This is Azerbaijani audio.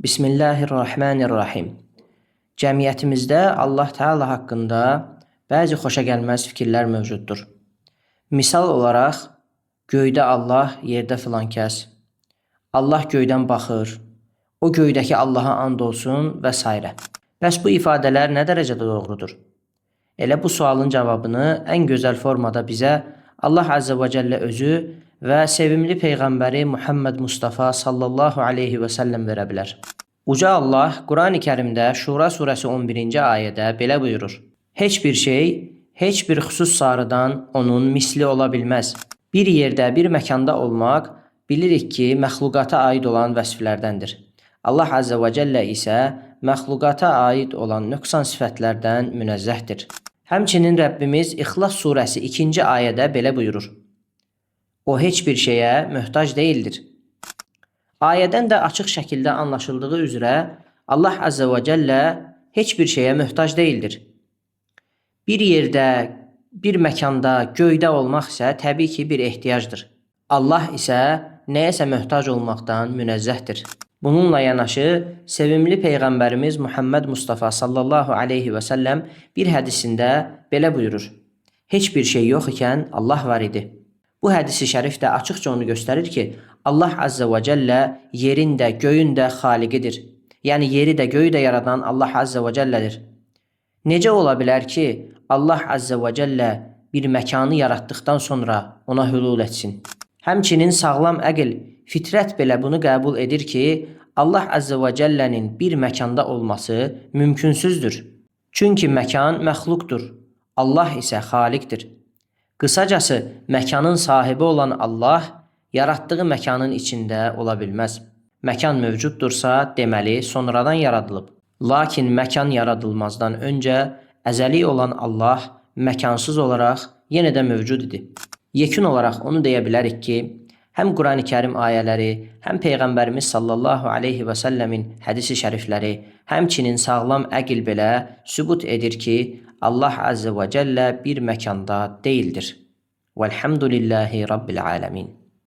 Bismillahirrahmanirrahim. Cəmiyyətimizdə Allah Teala haqqında bəzi xoşagəlməz fikirlər mövcuddur. Misal olaraq, göydə Allah, yerdə filan kəs. Allah göydən baxır. O göydəki Allaha and olsun və s. Bəs bu ifadələr nə dərəcədə doğrudur? Elə bu sualın cavabını ən gözəl formada bizə Allah Azze və Cəllə özü və sevimli peyğəmbəri Muhammed Mustafa sallallahu aleyhi və səlləm verə bilər. Uca Allah Qurani Kərimdə Şura surəsi 11-ci ayədə belə buyurur: Heç bir şey, heç bir xüsus sarıdan onun misli ola bilməz. Bir yerdə, bir məkanda olmaq bilirik ki, məxluqata aid olan vəsflərdəndir. Allah Azze və Cəllə isə məxluqata aid olan nöqsan sifətlərdən münezzəhdir. Həmçinin Rəbbimiz İxlas surəsi 2-ci ayədə belə buyurur: O heç bir şeyə möhtac deyildir. Ayədən də açıq şəkildə anlaşıldığı üzrə Allah Azze və Cəllə heç bir şeyə möhtac deyildir. Bir yerdə, bir məkanda, göydə olmaq isə təbii ki, bir ehtiyacdır. Allah isə nəyəsə möhtac olmaqdan münezzəhdir. Bununla yanaşı sevimli peyğəmbərimiz Muhammed Mustafa sallallahu aleyhi və səlləm bir hədisində belə buyurur: Heç bir şey yox ikən Allah var idi. Bu hədisi şərif də açıqca onu göstərir ki, Allah Azze və Cəllə yerin də, göyün də xaliqidir. Yəni yeri də, göyü də yaradan Allah Azze və Cəllədir. Necə ola bilər ki, Allah Azze və Cəllə bir məkanı yaratdıqdan sonra ona hülul etsin? Həmçinin sağlam əql, fitrət belə bunu qəbul edir ki, Allah Azze və Cəllənin bir məkanda olması mümkünsüzdür. Çünki məkan məxluqdur, Allah isə xaliqdir. Qısacası, məkanın sahibi olan Allah yaratdığı məkanın içində ola bilməz. Məkan mövcuddursa, deməli sonradan yaradılıb. Lakin məkan yaradılmazdan öncə əzəli olan Allah məkansız olaraq yenə də mövcud idi. Yekun olaraq onu deyə bilərik ki, həm Qurani Kərim ayələri, həm Peyğəmbərimiz sallallahu aleyhi və səlləmin hədisi şərifləri, həmçinin sağlam əql belə sübut edir ki, Allah Azze və Cəllə bir məkanda deyildir. Velhamdülillahi Rabbil aləmin.